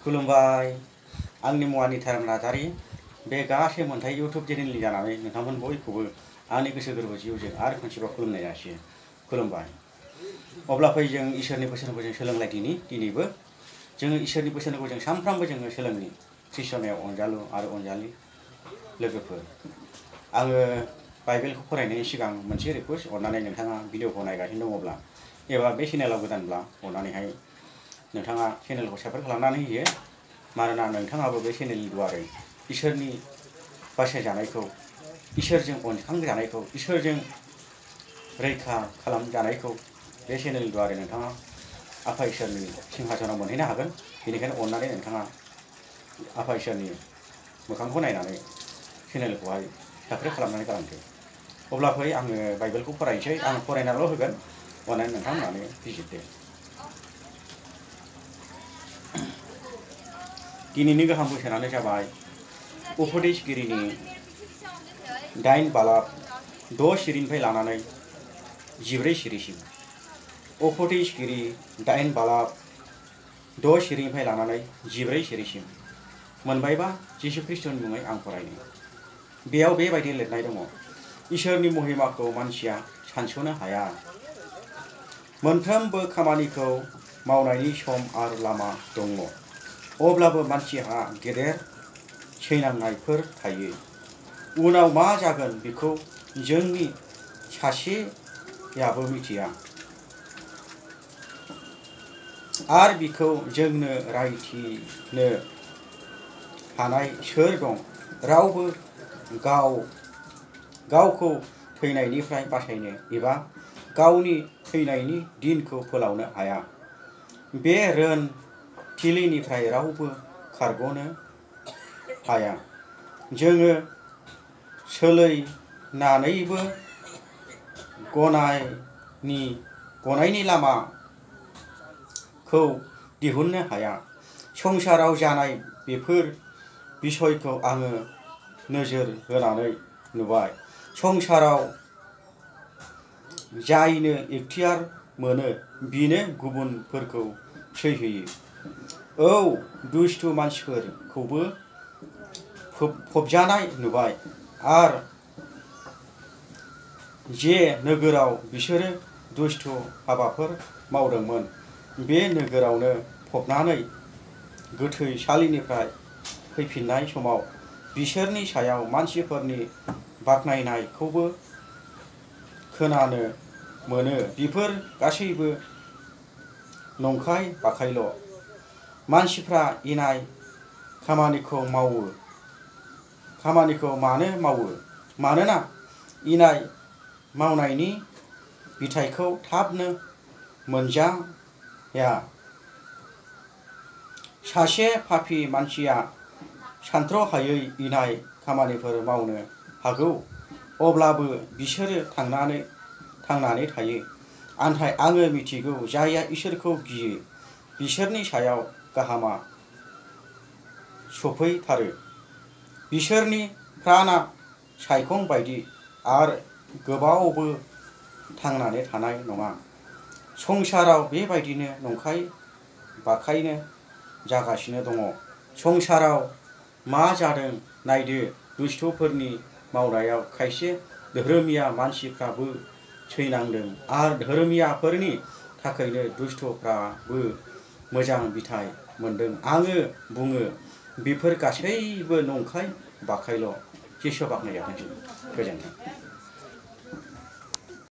खुलुमबाय आंनि मुवानि धोरोम नार्जारी बे गासै मोनथाय इउटुब चेनेलनि जानानै नोंथांमोन बयखौबो आंनि गोसो गोरबो जिउजों आरो खनसेबाव खुलुमनाय जासियो खुलुमबाय। अब्ला फै जों इसोरनि बोसोनखौ जों सोलोंलायदिनि दिनैबो जोङो इसोरनि बोसोनखौ जों सानफ्रामबो जोङो सोलोंनि ख्रिस्ट'नाव अनजालु आरो अनजालि लोगोफोर। आङो बाइबेलखौ फरायनायनि सिगां मोनसे रिक्वेस्ट अननानै नोंथाङा भिडिअखौ नायगासिनो दङब्ला एबा बे चेनेलाव गोदानब्ला अननानैहाय नोंथाङा चेनेलखौ साबस्क्राइब खालामनानै होयो मानोना नोंथाङाबो बे चेनेलनि दुआरै इसोरनि बासायजानायखौ इसोरजों अनखांजानायखौ इसोरजों रैखा खालामजानायखौ बे चेनेलनि दुआरै नोंथाङा आफा इसोरनि सिंहासनाव मोनहैनो हागोन। बेनिखायनो अननानै नोंथाङा आफा इसोरनि मोखांखौ नायनानै चेनेलखौहाय साबस्क्राइब खालामनानै गालांदो। अब्ला फै आङो बाइबेलखौ फरायनोसै आं फरायनानैल' होगोन अननानै नोंथांमोनानो बिजिरदो। दिनैनि गाहाम बोसोनानो जाबाय उपदेशगिरिनि 8 बालाब 6 सिरिनिफ्राय लानानै 14 सिरिसिम। उपदेशगिरि 8 बालाब 6 सिरिनिफ्राय लानानै 14 सिरिसिम। मोनबायबा जिसु ख्रिस्ट'नि मुङै आं फरायनो। बेयाव बेबायदि लिरनाय दङ, इसोरनि महिमाखौ मानसिया सानस'नो हाया। मोनफ्रोमबो खामानिखौ मावनायनि सम आरो लामा दङ, अब्लाबो मानसिहा गेदेर सैनांनायफोर थायो। उनाव मा जागोन बेखौ जोंनि सासेयाबो मिथिया आरो बिखौ जोंनो रायथिनो हानाय सोर दं? रावबो गावखौ थैनायनिफ्राय बासायनो एबा गावनि थैनायनि दिनखौ फोलावनो हाया। बे रोनथिलिनिफ्राय रावबो खारग'नो हाया। जोङो सोलायनानैबो गनायनि लामाखौ दिहुननो हाया। संसाराव जानाय बेफोर बिसयखौ आङो नोजोर होनानै नुबाय। संसाराव जायनो इखतियार मोनो बिनो गुबुनफोरखौ सैहोयो। औ दुष्ट मानसिफोरखौबो फबजानाय नुबाय आरो जे नोगोराव बिसोरो दुष्ट हाबाफोर मावदोंमोन बे नोगोरावनो फबनानै गोथैसालिनिफ्राय फैफिननाय समाव बिसोरनि सायाव मानसिफोरनि बाख्नायनायखौबो खोनानो मोनो। बेफोर गासैबो नंखाय बाखायल'। मानसिफ्रा इनाय खामानिखौ मानो मावो? मानोना इनाय मावनायनि फिथाइखौ थाबनो मोनजाया। सासे पापी मानसिया सानथ्र'हायै इनाय खामानिफोर मावनो हागौ, अब्लाबो बिसोरो थांनानै थायो। नाथाय आङो मिथिगौ जायहा इसोरखौ गियो बिसोरनि सायाव गाहामआ सफैथारो। बिसोरनि प्राणआ सायखं बायदि आरो गोबावबो थांनानै थानाय नङा। संसाराव बेबायदिनो नंखाय बाखायनो जागासिनो दङ। संसाराव मा जादों नायदो, दुष्टफोरनि मावनायाव खायसे धोरोमिया मानसिफ्राबो सैनांदों आरो धोरोमियाफोरनि थाखायनो दुष्टफ्राबो मोजां फिथाइ मोनदों। आङो बुङो बेफोर गासैबो नंखाय बाखायल'। जिसुआ बाख्नायजाथोंसै। गोजोन्थों।